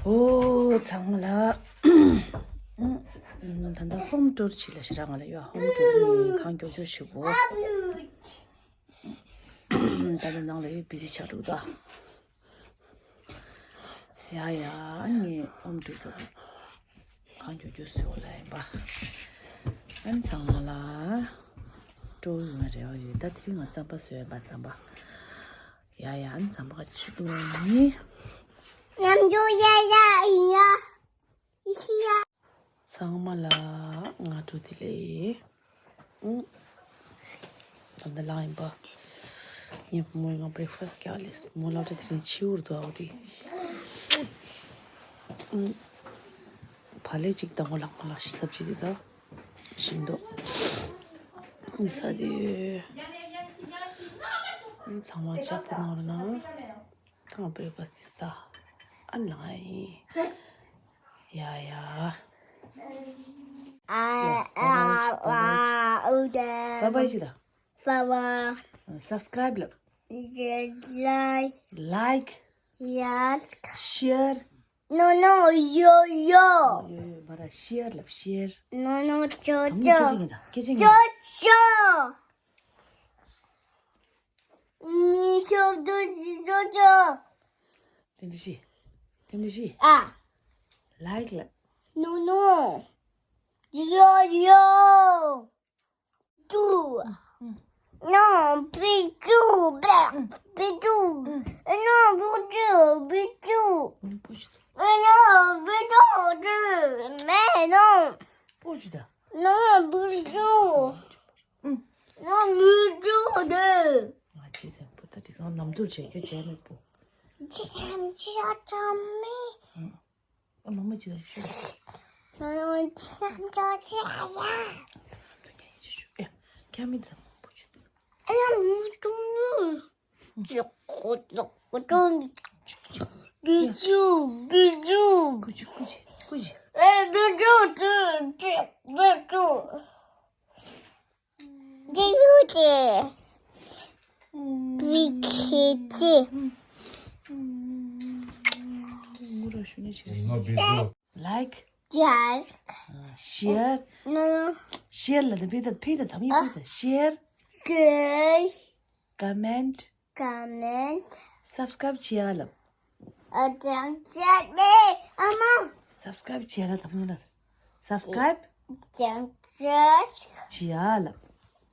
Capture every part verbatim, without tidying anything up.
ཨོ་ཚང་མ་ལ། ད་ལྟ་ཧོམ་ཊུར་བྱེད་ལ་ཞེ་དྲག་ང་ལ་ཡོད། ཧོམ་ཊུར་ནི་གང་མགྱོགས་མགྱོགས་བྱེད་དགོས། ད་ལྟ་ནང་ལ་ཡོད་བི་ཟི་ཆགས་འདུག་ད། ཡ་ཡ་ངས་ཧོམ་ཊུར་གང་མགྱོགས་མགྱོགས་བཟོས་ལ་ཡིན་པ། ཨན་ཚང་མ་ལ་སྤྲོ་བོ་ཡོང་བའི་རེ་བ་ཡོད། ད་དེ་རིང་ང་རྩམ་པ་བཟོས་ཡིན་པ་རྩམ་པ། ཡ་ཡ་ཨན་ཚང་མ་ག་ཆུ་ཏུ་ནི། ཉམས་འགྱུར་ཡ་ཡ་ཡིན་ཡ། ཨི་ཤི་ཡ། ཚང་མ་ལ་སྔ་དྲོ་བདེ་ལེགས། ཨུ། ད་ལྟ་ལངས་ཡིན་པ། ངའི་བུ་མོས་ང་བྷི་རེག་ཕ་སི་ཊི་རྒྱག་ལས་སོང་། མོ་སློབ་གྲྭ་དེ་རིང་ཕྱི་པོར་འདུག་ཨ་འོ་དེ། ཨུ། བག་ལེབ་ཅིག་ལྡང་གོ་ལག་མ་ལག་ཤི་སབ་ཅི་དེ་ད། ཤིང་ཏོག་ས་དེ། ཚང་མ་ལྕགས་པོ་ནང་རུ་ན། ཐང་བོད་པ་སི་ས་ཨ་ལ་ཡིན། ཡ་ཡ། ཨ་ཨ་ཨ་ཨུ་དེ། བ་བ་ཞིག་ད། བ་བ། སབ་སི་ཀ་རེབ་ལབ། ལའིཀ། ལའིཀ། ཡ། ཤེར། ནོ་ནོ་ཡོ་ཡོ། ཡོ་ཡོ་མ་ར་ཤེར་ལབ་ཤེར། ནོ་ནོ་ཅོ་ད་མི་ཅོ། སྐད་ཅིག་ཡིན་ད་སྐད་ཅིག་ཡིན་ཅོ་ད། ཅོ། ཉི་ཤུ་བདུན་ཅོ་ཅོ། དེ་འདྲ་ཞིག་དེ་འདྲ་ཞིག་ཨ། ལའིཀ་ལབ། ནོ་ནོ། ཡོ་ཡོ། ཅུ། ཨུ། ནོ། བི་ཅུ། བི་ཅུ། ཨུ། ནོ། བི་ཅུ། བི་ཅུ། ཨུ། བི་ཅུ། ནོ། བི་ཅུ། མེ་ནོ། པོ་ཅི་ད། ནོ། བི་ཅུ། ཨུ། ནོ། བི་ཅུ་དེ། ང་ཅི་ཟེར་པོ་ད་དེ་སང་ནམ་ཚོད་བྱས་ཁྱོད་བྱས་མེད་པོ། ཅི་ཙམ་ཅི་ཙམ་མེ། ཨུ། ཨ་མ་མ་ཅི་ལ་ཤོད། ཨ་ཁྱམ་ཅོ་ཅི་ཨ་ཡ། ཨ་ཁྱམ་མི་དང་པོ་ཅི། ཨ་ཡ་མི་ཏུ་མི། ཅི་ཁོ་ཅི་ཁོ་ཅི། བི་ཅུ་བི་ཅུ། ཀུ་ཅི་ཀུ་ཅི་ཀུ་ཅི། ཨེ་བི་ཅུ་བི་ཅུ་བི་ཅུ། ཅི་ཡུ་ཅི། བི་ཁེ་ཅི། ལའིཀ། ཡེས། ཤེར། ནོ། ཤེར་ལ་དེ་ཕི་ད་ཕི་ད་ཐམ་ཡི་ཕི་ད་ཤེར། ཤེར། ཀོ་མེན་ཊི། ཀོ་མེན་ཊི། སབ་སི་ཀ་རེབ་བྱེད་ཡ་ལབ། ཨ་ཅང་ཅེ་མེ་ཨ་མ། སབ་སི་ཀ་རེབ་བྱེད་ཡ་ལ་དམ་ལ། སབ་སི་ཀ་རེབ། ཅང་ཅེ། བྱེད་ཡ་ལབ།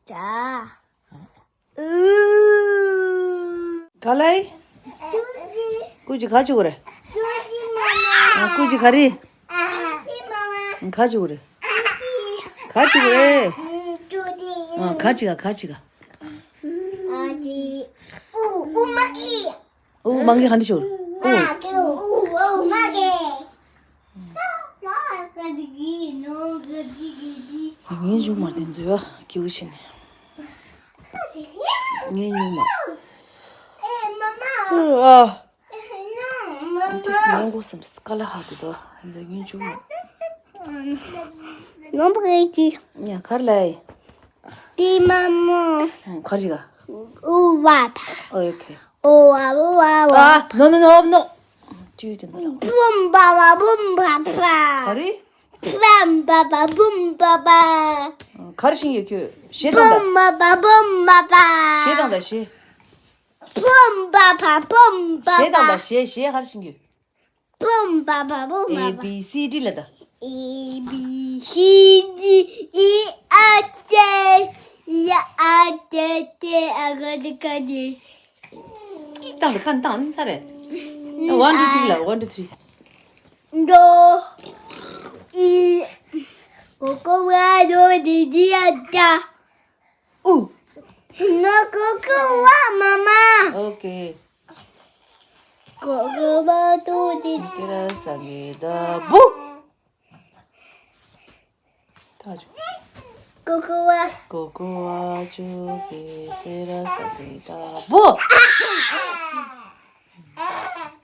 ཅ། ཨུ། ག་ལ་ཡི། ཀུ་ཅི་ག་ཅི་གོ་རེ། ཨ་ཀུ་ཅི་ག་རེ། ག་ཅི་གོ་རེ། ག་ཅི་གོ་རེ། ཨ་ག་ཅི་ག་ག་ཅི་ག། ཨུ་མ་གི། ཨུ་མ་གི་ག་འདི་ཤོར། ཨུ། ངས་ཉུང་མ་དེ་འཛུལ་བ་སྐྱིད་པོ་བྱས་ནས། ངས་ཉུང་མ། ཨུ་ཨ། ཨ་ཏིས་ངན་གོ་སམ་སི་ཀ་ལ་ཧ་དེ་དོ། འཛུལ་ངས་ཉུང་མ། ནོམ་གེ་ཏི། ཉ་གར་ལ་ཡི། ཏི་མ་མོ། ཁར་ཅི་ག། ཨུ་བ་ཕ། ཨོ་ཨོ་ཁེ། ཨོ་བ་ཨོ་བ་ཨོ། ཨ་ནོ་ནོ་ནོ་ནོ། ཅི་ཡོད་དེ་འདི་ལ། བུམ་པ་བ་བུམ་པ་པ། ག་རེ། བུམ་པ་བ་བུམ་པ་པ། ག་རེ་ཤེས་ཀྱི་ཁྱོད་ཞེ་དང་ད། བུམ་པ་བ་བུམ་པ་པ། ཞེ་དང་ད་ཞེ། བུམ་པ་བ་བུམ་པ་པ། ཞེ་དང་ད་ཞེ་ཞེ་ག་རེ་ཤེས་ཀྱི། བུམ་པ་པ་བུམ་པ་པ། ཨེ་བི་སི་ཌི་ལ་ད། ཨེ་བི་སི་ཌི་ཨི་ཨ་ཅེ་ཡ་ཨ་ཏེ་ཏེ་ཨ་ག་དི་ཀ་དི། ཏང་ཏི་ཁ་ཏང་ཚ་རེ། One two three ལ། One two three། འགྲོ། ཨི། ཀོ་ཀོ་བ་རོ་དི་དི་ཨ་ཏ། ཨུ། ནོ་ཀོ་ཀོ་བ་མ་མ། ཨོ་ཀེ། ཀོ་ཀོ་བ་དོ་དི། ཏི་ར་ས་གི་ད་བུ། ད་ཅུ། ཀོ་ཀོ་བ། ཀོ་ཀོ་བ་ཅུ་གི་སི་ར་ས་གི་ད་བུ།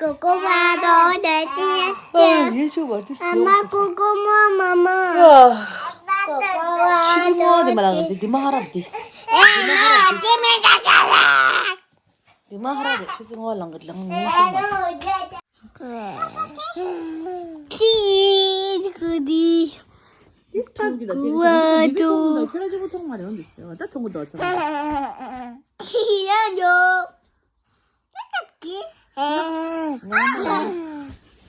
ཀོ་ཀོ་བ་དོ་དི་ཏི་ཨ་ཏི། ཡེ་ཆུ་བར་ཏི་སི། ཨ་མ་ཀོ་ཀོ་མ་མ་མ། ཨ། ཀོ་ཀོ་བ་ཆུ་ཚོད་ངོ་དེ་མ་ལ་དེ་དེ་མ་ཧ་ར་དེ། དེ་མ་ཧ་ར་དེ། དེ་མ་ཧ་ར་དེ་ཆུ་ཚོད་ངོ་ལང་གི་ལང་ངེ་ཆུ་མ། ཁྱོད་རང་ཅོག་པོ་མཐོང་མ་རེད་འདུག་ཟེར་བ་ད་མཐོང་གི་འདུག་ཚང་མ། ཡང་འགྲོ། ང་མ་ལ་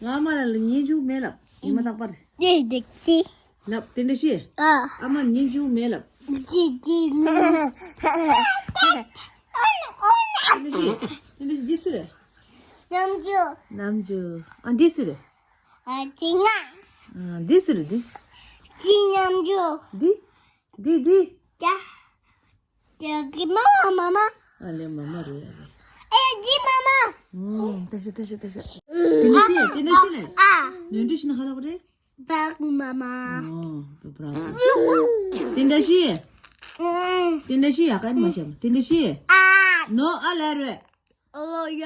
ང་མ་ལ་ལ་ཉེན་ཆུང་མེད་ལབ། ཉི་མ་རྟག་པར་ལབ་དེ་འདྲ་ཤི། ཨ་མ་ཉེན་ཆུང་མེད་ལབ། དེ་འདྲ་ཤི། དེ་འདྲ་ཤི། འདི་སུ་རེད། ནམ་ཆུ། ནམ་ཆུ། ཨ་འདི་སུ་རེད། ཨ་དེ་ང་། ཨ་འདི་སུ་རེད་འདི། ཅི་ནམ་ཆུ། འདི། འདི་འདི། ཅ། ཅ་གི་མ་མ་མ་མ། ཨ་ལེ་མ་མ་རེད་ཨ་ལེ། ཨེ་ཅི་མ་མ། ཨུམ་ཏེ་ཤ་ཏེ་ཤ་ཏེ་ཤ། དེ་འདྲ་ཤི་དེ་འདྲ་ཤི་ལེ། ཨ། ནོར་འཁྲུལ་ཤི་ན་ཧ་ལ་བ་རེད། བག་མ་མ། ཨོ་དེ་བྲ། དེ་འདྲ་ཤི། ཨུམ། དེ་འདྲ་ཤི་ཡ་ཀ་ནི་མ་ཤམ་དེ་འདྲ་ཤི། ཨ། ནོ་ཨ་ལ་རེད། ཨོ་ཡ། ག་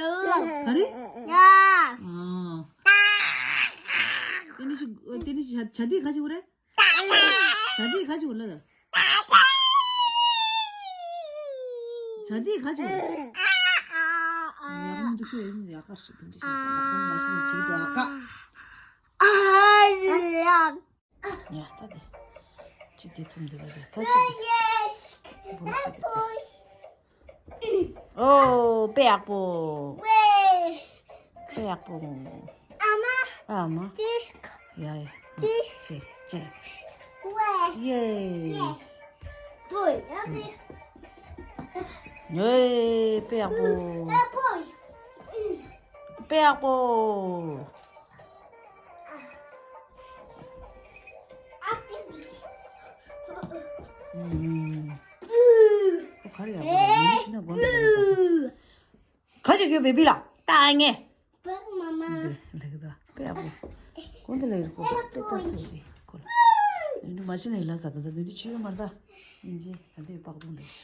རེ། ཡ། ཨ། དེ་འདྲ་ཤི་དེ་འདྲ་ཤི་བྱ་བྱ་དེ་ག་ཅི་བ་རེད། བྱ་དེ་ག་ཅི་བ་ལ། བྱ་དེ་ག་ཅི་བ་ལ། ཡག་མོ་འདུག་ཁྱོད་ཡིན་ཡག་ག་ཞིག་དེ་འདྲ་ཞིག་ཡག་ག་མ་ཤི་ན་ཞིག་འདུག་ཨ་ཀ། ཡ་ད་དེ། ཅི་དེ་ཐུམ་དེ་བ་དེ་ད་ཅི་དེ། བུ་ཅི་དེ་དེ། ཨོ་དཔེ་ཡག་པོ། དཔེ་ཡག་པོ། ཨ་མ། ཨ་མ། ཅི། ཡ་ཡ། ཅི། ཅི་ཅི། ཝེ། ཡེ། ཡེ། པོ་ཡ་ཝེ། ཡེ་དཔེ་ཡག་པོ། ཨ་པོ། དཔེ་ཡག་པོ། ཨ་ཏི་ཏི། ཨུམ། ཁོ་ག་རེ་ཡག་པོ་རེད། ཉི་མ་ཤི་ན་དགོངས་དག་རེད་པ། ག་ཅིག་གི་བེ་བི་ལ་ལྟ་ངེ། བག་མ་མ། འདི་ལེགས་ད་དཔེ་ཡག་པོ། དགོངས་དག་ལེགས་རེད་ཁོ་དཔེ་ལྟ་སོང་འདི་ཁོ་ལ། ཡིན་དུ་མ་ཤི་ན་ཡིན་ལ་ཟ་ད་ད་འདི་འདི་ཆུ་ཡོད་མ་རེད་ད། ཡིན་ཅི་ད་འདི་བག་དུང་ལེགས།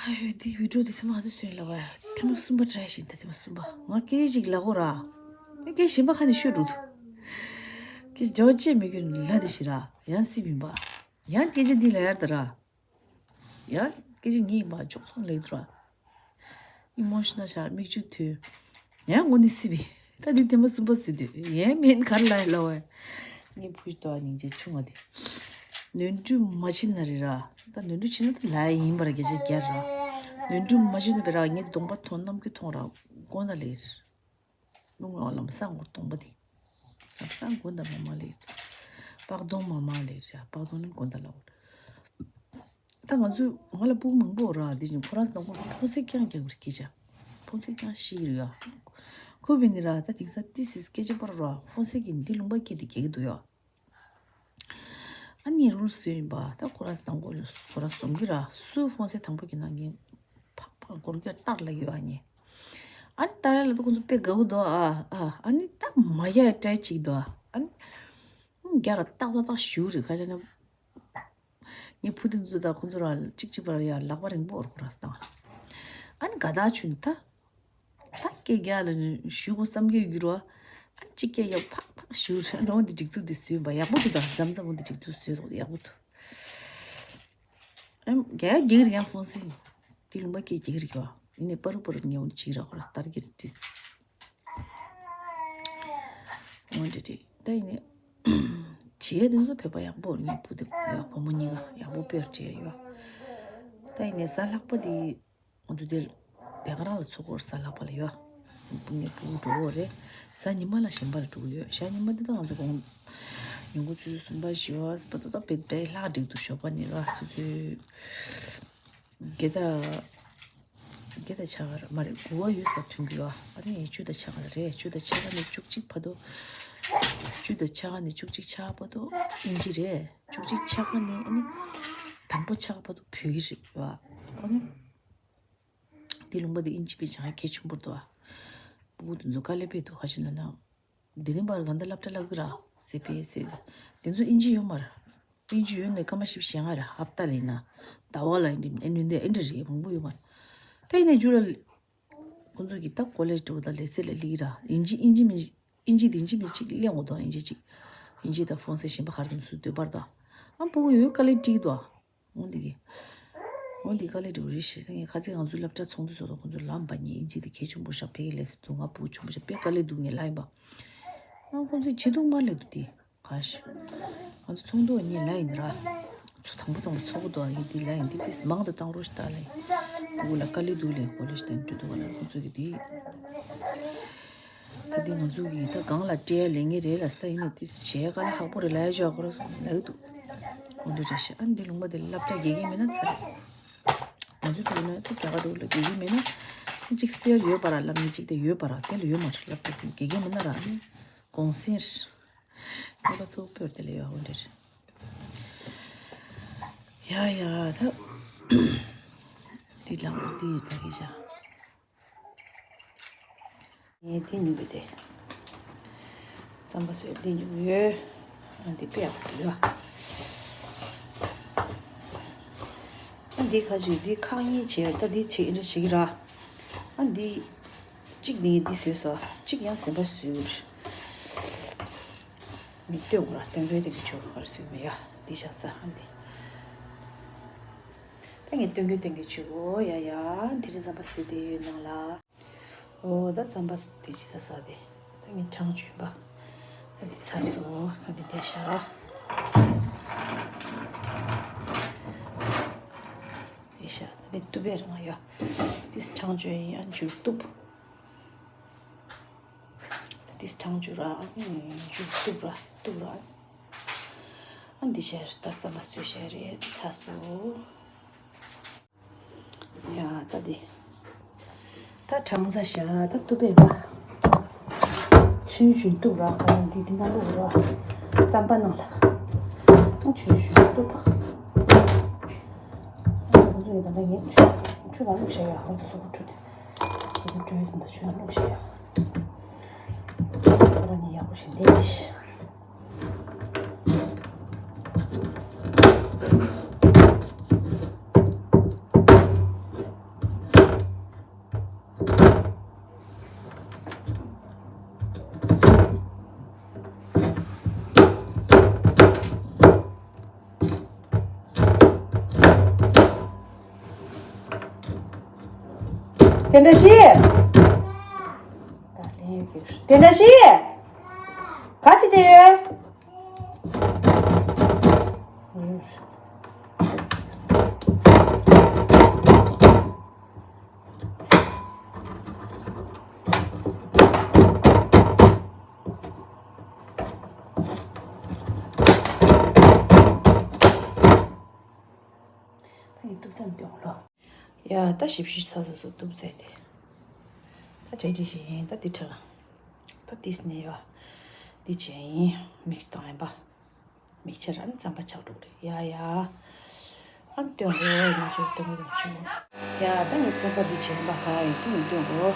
ཨ་ཡོད་འདི་བི་ཌིའོ་འདི་ཚེ་མ་འདི་སོན་ལ་བ་ཐེངས་མ་གསུམ་པ་བྲལ་བཞིན་ད་ཐེངས་མ་གསུམ་པ་ང་སྐད་ཅིག་ལ་གོ་ར། སྐད་གཞན་པ་ཁ་ནས་ཤོད་འགྲོ་ཐུབ། སྐད་ཇོ་ཅེ་མི་གུན་ལ་འདི་ཞིག་ར་ཡང་སྲིད་མིན་པ། ཡང་སྐད་ཆ་འདི་ལ་ཡར་ད་ར། ཡང་སྐད་ཆ་ངའི་མ་འཇོག་ཚོང་ལེགས་འགྲོ། ཨི་མོ་ཤི་ནལ་ཆགས་མིག་ཆུ་ཐོན། ཡང་ངོ་ནི་སྲིད་པས། ད་འདི་ཐེངས་མ་གསུམ་པ་སྲིད་དུས་ཡང་མིན་གར་ལ་ལ་བས། ངའི་བུ་ཏོ་ཨ་སྙིང་རྗེ་ཆུང་བ་དེ། ནོར་འཁྲུལ་མ་བྱེད་ན་རེད་ར། ད་ནོར་འཁྲུལ་བྱེད་ན་ད་ལ་ཡིན་པར་སྐད་ཆ་རྒྱག་ར། ནོར་འཁྲུལ་མ་བྱེད་ན་བེ་ར་ངའི་གདོང་པ་མཐོང་རྣམས་ཀྱིས་མཐོང་ར་དགོངས་དག་ལེགས། རླུང་ལ་ལམ་སང་གོ་སྟོང་པ་དེ། ལམ་སང་དགོན་དང་མ་མ་ལེ། སྤག་སྡོང་མ་མ་ལེ་ར་སྤག་སྡོང་ནི་དགོན་དང་ལ་འོ། ད་ང་ཚོས་ང་ལ་སྤུ་གུ་མང་པོ་ར་འདི་བཞིན་ཁོ་རང་ཚོ་དང་ཁོ་ཕོ་སེ་ཀྱང་རྒྱག་པར་སྐད་ཆ། ཕོ་སེ་ཀྱང་ཤི་རེད་ཡ། ཁོ་བི་ནི་ར་ད་དེང་སང་ཏི་སིས་སྐད་ཆ་པར་ར་ཕོ་སེ་གི་འདི་ལུང་པ་སྐད་དེ་རྒྱག་གི་འདུག་ཡ། ཨ་ནི་རུལ་སུ་ཡིན་པ་ད་ཁོ་ར་དང་པོ་ཁོ་ར་སོང་གི་ར་སུ་ཧྥོན་སེ་དང་པོ་གི་ནང་ཉིན་ཕག་ཕག་སྒོར་སྒོར་སྟག་ལ་ཡོད་ཨ་ནི། ཨ་ནི་ཏཱ་ར་ལ་ད་ཁོ་ཚོ་དཔེ་དགའ་བོ་འདུག་ཨ་ཨ་ཨ་ནི་ད་མ་ཡ་ཡ་སྤྲད་ཅིག་འདུག་ཨ་ནི། རྒྱ་ར་ཏག་ཏག་ཏག་ཞུ་རེད་ཁ་ཅ་ན། ངའི་བུ་དེ་ཚོ་ད་ཁོ་ཚོ་ར་ཅིག་ཅིག་པར་ཡ་ལག་པ་རིང་པོ་འོར་ཁོ་ར་སྟངས། ཨ་ནི་དགའ་ཐག་ཆུ་ནི་ད། ད་སྐད་རྒྱག་ལ་ནི་ཞུ་གོ་བསམ་གྱི་ཡོད་རོ། ཨ་ཅིག་སྐད་ཡག་ཕག་ཕག་ཞུ་རེ་ནོ་འདི་སྒྲིག་འཛུགས་འདི་བཟོས་པ་ཡག་པོ་འདུག་ད་མཚམས་མཚམས་འོ་འདི་སྒྲིག་འཛུགས་བཟོས་རོགས་ཡག་པོ་འདུག་ཨ་རྒྱ་རྒྱག་རེ་ཡང་ཧྥོན་སེ་འདི་ལུང་པ་སྐད་རྒྱག་རེ་གི་བ་ཡིན་ནས་པ་རུ་པ་རུ་ཉེ་འོ་འདི་ཅིག་ར་ཁོ་ར་སྟར་གྱི་རེད་དིས། འོ་འདི་རེད་ད་ཡིན་ནས་བྱེད་དེ་ཚོ་བོད་པ་ཡག་པོ་རེད་ངའི་བུ་དེ་ཡག་བུ་མོ་གཉིས་ཀ་ཡག་པོ་དཔེ་བྱས་ཡོད། ད་ཡིན་ནས་གཟའ་ལྷག་པ་དེ། ང་ཚོ་འདིར་དེ་ག་རང་ལ་ཚོགས་སྐོར་གཟའ་ལྷག་པ་ལ་ཡོད། ངས་ཕྲུ་གུ་འགྲོ་གི་རེད། གཟའ་ཉི་མ་ལ་གཞན་པ་ལ་འགྲོ་གི་ཡོད། གཟའ་ཉི་མ་འདི་དག་ང་ཚོ་དགོང་ཉིན་གུང་ཆུ་ཚོད་གསུམ་པ་བཞི་པ་ད་ལྟ་དཔེ་དཔེ་ལྷག་འགྲིག་འདུག་ཞོགས་པ་ནས་ར་ཆུ་ཚོད་བརྒྱད་དང་བརྒྱད་དང་ཕྱེད་ཀ་ར་མ་རེད་དགུ་པ་ཡོད་ས་ཐོན་གི་ཡོད། ཨ་ནི་བཅུ་དང་ཕྱེད་ཀ་ར་རེད། བཅུ་དང་ཕྱེད་ཀ་ནས་བཅུ་གཅིག་བར་དུ། བཅུ་དང་ཕྱེད་ཀ་ནས་བཅུ་གཅིག་ཕྱེད་ཀ་བར་དུ་དབྱིན་ཇི་རེད། བཅུ་གཅིག་ཕྱེད་ཀ་ནས་ཨ་ནི་དང་པོ་ཕྱེད་ཀ་བར་དུ་བོད་ཡིག་རེད་ཡོད། ཨ་ནི། འདི་ལུང་པ་འདི་ཨིན་ཇི་པའི་སྦྱང་ཡ་གལ་ཆེན་པོ་འདུག་ཨ། ཕྲུ་གུ་འདི་ཚོ་དཀའ་ལས་དཔེ་འདུག་ཁ་ཤས་ན་ན། འདི་རིམ་པར་ད་ལྟ་སློབ་གྲྭ་སློབ་གི་ར། སི་བི་ཨེ་སི། འདི་ཚོ་ཨིན་ཇི་ཡོད་མ་ར། ཨིན་ཇི་ཡོད་ནས་སྐར་མ་བཞི་བཅུ་ཞེ་ལྔ་ར་ཧབ་ཏ་ལ་ཡིན་ན། ཟླ་བ་ལ་ཡིན་ན་ཨེ་འདྲ་ཨེ་འདྲ་རེད་མང་པོ་ཡོད་མ་ར། ད་ཡིན་ནས་ཇུ་ལ། ཁོང་ཚོ་གི་ད་ཀོ་ལེཇ་འགྲོ་ད་ལས་སེ་ལ་ལི་ར། ཨིན་ཇི་ཨིན་ཇི་མི། ཨིན་ཇི་དེ་ཨིན་ཇི་མི་གཅིག་གླེང་འོ་དོ་ཨིན་ཇི་གཅིག་ཨིན་ཇི་དང་ཧྥོན་སེ་གཞན་པ་ག་རེ་དང་སུ་འདོད་པར་དོ། ཨ་ཕྲུ་གུ་ཡོད་དཀའ་ལས་འགྲིག་དོ། འོ་འདི་གི་འོ་འདི་དཀའ་ལས་འགྲོ་རེད་ཤི་ངས་ཁ་ཚིག་ང་ཚོའི་སློབ་གྲྭ་ཚོགས་འདུ་ཚོགས་དང་ཁོང་ཚོ་ལམ་པ་ཉིད་ཨིན་ཇི་དེ་གལ་ཆེན་པོ་ཤག་ཕ་གི་ལས་སུ་འདུག་ང་ཕྲུ་གུ་ཆུང་པོ་ཤག་དཔེ་དཀའ་ལས་འདུག་ངས་ལབ་ཡིན་པ། ཨ་ཁོང་ཚོས་བྱེད་ཐུབ་མ་ལས་འདུག་དེ། ཁ་ཤས། ང་ཚོ་ཚོགས་འདུ་གཉིས་ལ་ཡིན་ར། ཚོ་དང་པོ་དང་པོ་ཚོགས་འདུ་ཡིན་འདི་ལ་ཡིན་འདི་ཏིས་མང་དུ་བཏང་རོགས་ཞིག་ལྟ་ལ་ཡིན། འུ་ལ་དཀའ་ལས་སྡུག་ལས་གོ་ལས་ཞིག་དང་འགྲོ་འདུག་བ་ལ་ཁོ་ཚོ་གི་འདི། ད་འདི་ང་ཚོ་གི་ད་གང་ལ་སྤྲད་ལས་ངེས་རེད་ལ་ས་ཡིན་ན་ཏིས་བྱས་ག་ལ་ཧག་པོ་རེད་ལ་ཡ་ཞོ་ཧག་པོ་ར་ལ་ཡ་འདུག་འོ་འདི་རེད་ཤག་ཨ་འདི་ལུང་པ་འདི་ལ་སློབ་གྲྭ་དགེ་རྒན་མེད་ན་ཚར། ང་ཚོ་འདི་ན་ཏིས་རྒྱ་གར་འདུག་ལ་དགེ་རྒན་མེད་ན་ཨ་གཅིག་སྤེར་ཡོད་པ་ར་ལབ་ནི་གཅིག་དེ་ཡོད་པ་ར་དེ་ལ་ཡོད་མ་རེད་སློབ་གྲྭ་དེ་དགེ་རྒན་མེད་ན་ར་ཨ་ནི་གོང་སེང་རེད། ངོ་ལ་ཚུགས་པོར་དེ་ལས་ཡོད་འོ་འདྲེར། ཡ་ཡ་ད། འདི་ལང་འདི་ཡོད་ད་གི་བཞག་ངས་འདི་ཉོ་གི་དེ། རྩམ་པ་སོས་འདི་ཉོ་གི་ཡོད། ཨ་འདི་དཔེ་ཡག་པོ་ཡོད། ཨ་འདི་ཁ་ཅིག་འདི་ཁག་གཉིས་བྱས་ད་འདི་བྱས་ཨིན་ར་བྱེད་ཀྱི་ར། ཨ་འདི། གཅིག་ནི་འདི་བཟོས་སོ། གཅིག་ཡང་ཟིན་པ་བཟོས། མི་སྟོན་གོ་ར་སྟོན་གོས་དེ་གི་ཆུ་བར་བཟོས་མི་ཡ། འདི་བཞག་ས་ཧ་འདི། ད་ངས་སྟོན་གོས་སྟོན་གོས་ཆུ་གོ་ཡ་ཡ། དེ་རིང་ཟམ་པ་བཟོས་དེ་ཡོད་ནང་ལ། ཨོ་ད་ཟམ་པ་དེ་ཅི་ས་ས་དེ། ད་ངས་གྲང་བཅུས་པ། ད་འདི་ཚ་སོ། ད་འདི་བསྡད་བཞག་དེ་ཤ་དེ་གཏུབ་པའི་རིང་ཡ། དེ་གྲང་བཅུ་ཡིན་ཡ་འཇུ་གཏུབ། དེ་གྲང་བཅུ་ར་འཇུ་གཏུབ་ར་གཏུབ་ར། ཨ་འདི་ཤ་ད་རྩམ་པ་སུ་ཤ་རེད་ཚ་སུ། ཡ་ད་དེ། ད་གྲང་ཚ་ཤ་ད་གཏུབ་པའི་མ། ཆུན་ཆུན་གཏུབ་ར་ག་ཡང་འདི་འདི་ནང་བླུགས་ར། རྩམ་པ་ནང་ལ། ཆུན་ཆུན་གཏུབ། ཁོང་ཚོ་ཡི་ད་ལྟ་ངས་ཆུ་ཆུ་ནང་བླུགས་བཞག་ཡ་ཁོང་ཚོ་སོ་པོ་ཁྲུད་དེ། སོ་པོ་ཁྲུད་ཟིན་ད་ཆུ་ནང་བླུགས་བཞག་ཡ། ཁོ་རང་ཉིད་ཡག་པོ་ཞིག་འདེད་ཤི། དེ་འདྲ་ཞིག་དེ་འདྲ་ཞིག་ག་ཅི་དེ་ཡོད། ད་ཡིན་ཏུབ་ཙམ་སྟོན་ལོ། ཡ་ད་ཞིབ་ཞིབ་ཚ་ཚ་ཚ་ཏུབ་ཙམ་དེ། ད་གྲ་སྒྲིག་ཞིག་ཡིན་ད་འདི་ཁྲ་ལ། ད་ཏིས་ནས་ཡོ། འདི་བྱས་ཡིན་མིག་སི་བཏང་ཡིན་པ། མིག་ཆར་ཨ་ནི་རྩམ་པ་ཆག་འགྲོ་གི་རེད་ཡ་ཡ། ཨ་ནི་སྟོན་གོ་ཡ་ཞུ་སྟོན་གོ་ཡ་ཞུ། ཡ་ད་ངས་རྩམ་པ་འདི་བྱས་ཡིན་པ་ད་ཡིན་ཏུ་ཡིན་སྟོན་གོ།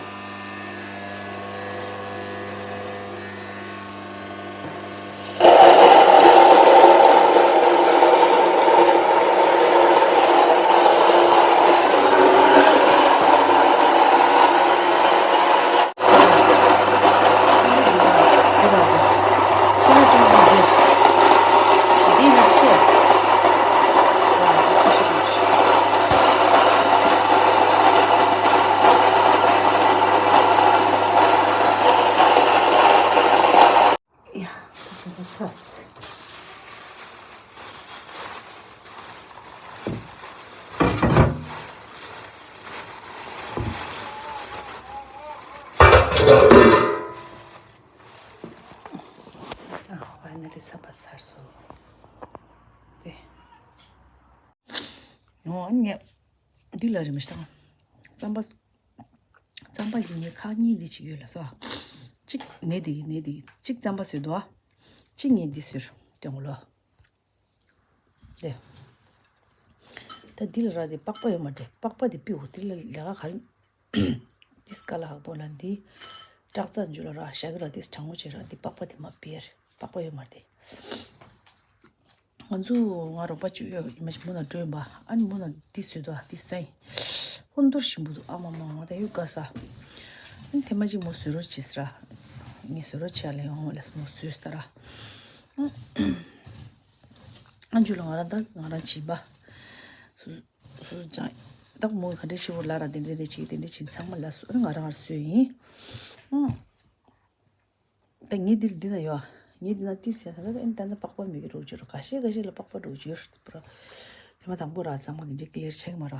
ཡ། ད་ཚོད་ཚོད་ཚོད། ཨ་finally་ཚ་པ་ཚར་སོང་། དེ། ཡོང་ཨ་ངས་འདི་ལ་རེ་མི་ཤེས་དང་། རྩམ་པ། རྩམ་པ་ཡིན་ངས་ཁག་གཉིས་འདི་གཅིག་ཡོད་ལ་སོ། གཅིག་ངས་འདི་ཡིན་ངས་འདི་ཡིན་གཅིག་རྩམ་པ་བཟོས་འདུག་ཨ། གཅིག་ངས་འདི་བཟོས་སྟོན་གོ་ལོ། དེ། ད་འདི་ལ་ར་དེ་པགས་པ་ཡོད་མ་རེད་པགས་པ་དེ་པི་འོ་དེ་ལ་ལས་ཀ་ག་རེ། ཏིས་ཀ་ལ་ཧག་པོ་ལ་འདི། སྐྲག་རྩ་འཇུ་ལ་ར་ཞག་གི་ར་ཏིས་གྲང་མོ་བྱེད་ར་འདི་པགས་པ་དེ་མ་པི་ཡར་པགས་པ་ཡོད་མ་རེད་དེ། ང་ཚོ་ང་རོགས་པ་བཅུ་ཡོད་ཡིན་མ་ཞིག་མུ་ན་འགྲོ་ཡིན་པ་ཨ་ནི་མུ་ན་འདི་བཟོས་འདུག་ཨ་འདི་སའི་ཧོན་དུར་ཞིམ་པོ་འདུག་ཨ་མ་མ་ང་ད་ཡོད་དཀའ་ས། ཨ་ནི་ཐེངས་མ་གཅིག་མོ་བཟོས་རོགས་བྱེད་ས་ར། ངས་བཟོས་རོགས་བྱེད་ལ་ཡོང་ལས་མོ་བཟོས་ས་ར། ཨ་འཇུ་ལ་ང་རང་ད་ང་རང་བྱིན་པ། སུ་སུ་ཅང་ད་མོ་ག་འདྲ་ཞིག་བོ་ལ་ར་དེ་འདྲ་རེ་བྱེད་དེ་འདྲ་བྱིན་ཚང་མ་ལ་སུ་ཨ་ནི་ང་རང་ང་ར་བཟོས་ཡིན། ཨ། ད་ངས་འདིར་འདི་ན་ཡོད། ངས་འདི་ན་ཏིས་ཡ་ད་ད་ཨེ་ད་ན་པགས་པ་མི་གི་རོགས་བྱོས་རོགས། ཁ་ཤས་ཁ་ཤས་ལ་པགས་པ་རོགས་བྱོས་རོགས་པ། དེ་མ་དང་པོ་ར་ཚང་མ་དེ་འདྲའི་ཀི་ལེར་ཆེག་མ་ར།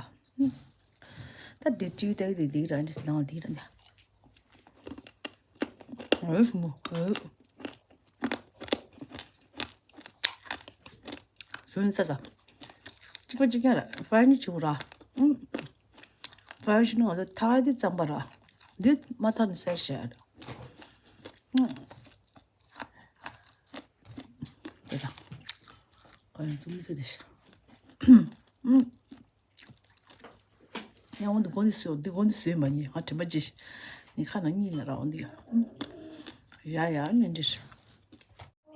ད་དེ་ཅིའུ་ཏེག་དེ་དེ་ར་འདི་ནང་དེ་ར་འདི། ཨེ་མོ་ཨེ། ཟོན་ས་ད། གཅིག་པ་གཅིག་རྐྱང་ར་ཧྥ་ཡི་ནི་ཆུ་ར། ཧྥ་ཡི་ནི་ང་ཚོ་ཐ་དེ་ཙམ་པ་ར། འདི་མ་ཐ་ནི་སེར་ཤ་ར། དེ་ད། ཁོ་ཡང་ཙུམ་ཙེ་དེ་ཤ། ཡང་འོ་འདི་གོ་འདི་སོ་འདི་གོ་འདི་སོས་མ་ཉེ་ང་དྲན་པ་ཅི་ནི་ཁ་ན་གཉིས་ན་ར་འོ་འདི་ཡ་ཡ་ནི་འདྲི་ཤ།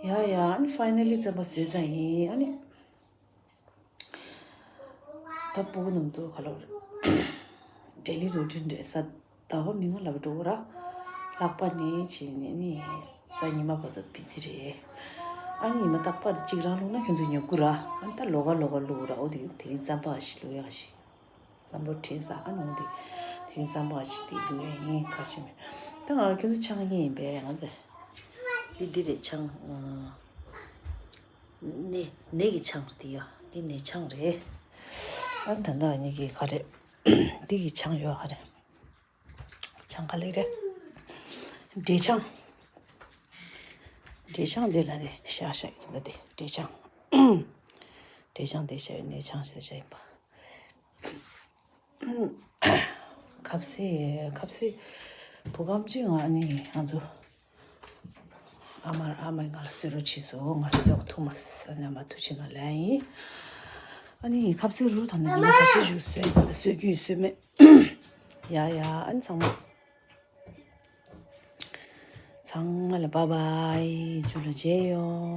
ཡ་ཡ་ཨ་ནི་ཕའི་ནལ་ལི་རྩམ་པ་བཟོས་ཚར་ཡིན། ཨ་ནི་ད་སྤུ་གུ་ནམ་དུ་ག་ལོར་ཌེ་ལི་རུ་ཊིན་རེད་ས། ཟླ་བ་མི་མང་ལ་འགྲོ་གི་ར། ལྷག་པ་ནས་བྱས་ནས་ནི་གཟའ་ཉི་མ་བར་དུ་བི་ཛི་རེད། ཨ་ནི་ཉི་མ་རྟག་པར་གཅིག་རང་བླུགས་ན་ཁྱོད་ཚོ་ཉོབ་གི་ར། ཨ་ནི་ད་ལོགས་ཀ་ལོགས་ཀ་བླུགས་ར། འོ་དེ་དེ་རིང་རྩམ་པ་ཞིག་བླུགས་ཡག་ཞིག་བསམ་བློ་དྲན་ས། ཨ་ནི་འོ་དེ་དེ་རིང་རྩམ་པ་ཞིག་དེ་བླུགས་ཡག་ཡིན། ཁ་ཤས་མེད། ད་ང་ཁྱོད་ཚོ་ཆང་ཡིན་པས་ང་ཚོ་འདི་འདི་རེད། ཆང་ནས་ནས་ཀྱི་ཆང་དེ་ཡ་འདི་ནས་ཆང་རེད། ཨ་ནི་ད་ལྟ་ངེད་ཀྱི་ག་རེད། འདི་གི་ཆང་ཡོད་ག་རེད། ཆང་ག་ལེ་རེད། འབྲས་ཆང་། འབྲས་ཆང་དེ་ལ་ནི་ཤ་ཤ་ཡི་ད་དེ་འབྲས་ཆང་། འབྲས་ཆང་དེ་ཤ་ཡི་ནས་ཆང་ཟེར་བྱ་ཡིན་པ། ཁ་ཟས་ཁ་ཟས་བུ་གམ་ཅི་ང་ནི་ང་ཚོ་ཨ་མ་ཨ་མས་ང་ལ་གསོད་རོགས་བྱས་སོང་། ང་རེ་ཟ་གི་ཐུག་མ་སོང་། ཨ་ནི་ཨ་མ་ཐུག་ཕྱིན་ན་ལན་ཡིན། ཨ་ནི་ཁ་ཟས་རུ་ཐང་ནས་ཉི་མ་ཁ་ཤས་བཞུར་སོང་། ད་གསོད་རྒྱུ་ཡིན་གསོད་མེད། ཡ་ཡ་ཨ་ནི་ཚང་མ་ཚང་མ་ལ་བཱའི་བཱའི། ཇུ་ལ་མཇལ་ཡོང་།